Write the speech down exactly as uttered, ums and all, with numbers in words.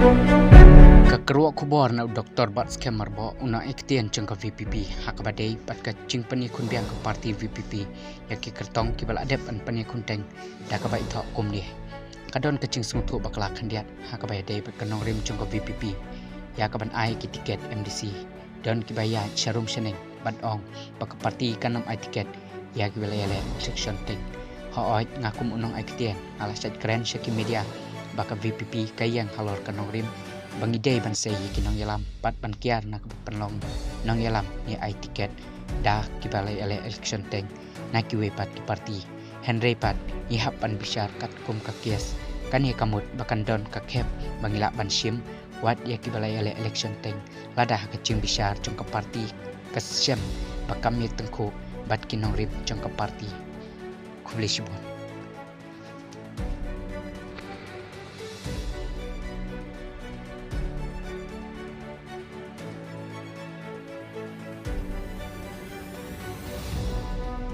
Ka kyrwoh khubor na u Doktor Batskhem Myrboh, u nongaiktien jong ka VPP, ha kaba dei bad ka jingpynïakhun biang ka party VPP ïa ki kyrtong kiba la dep ban pynïakhun teng da kaba ithuh kumne. Ka don ka jingsngewthuh bakla khyndiat ha kaba ïadei bad ka nongrim jong ka VPP ïa kaban ai ki tiket MDC. Don kiba ïaid sharum shaneng bad ong ba ka party kan ym ai tiket ïa kiba la ïaleh election teng. Hooid, nga kum u nongaiktien nga la shait kren sha ki media ba ka VPP ka ïeng halor ka nongrim ba ngi dei ban sei ïa ki nongïalam bad ban kiar na ka pynlong nongïalam ne ai tiket da kiba la ïaleh election teng na kiwei pat ki party. Hynrei pat ngi hap ban bishar katkum ka kes. Kane ka mut ba kan don ka khep ba ngi lah ban shim wat ïa kiba la ïaleh election teng, lada ha ka jingbishar jong ka party ka shem ba kam ïatyngkhuh bad ki nongrim jong ka party. Khublei shibun.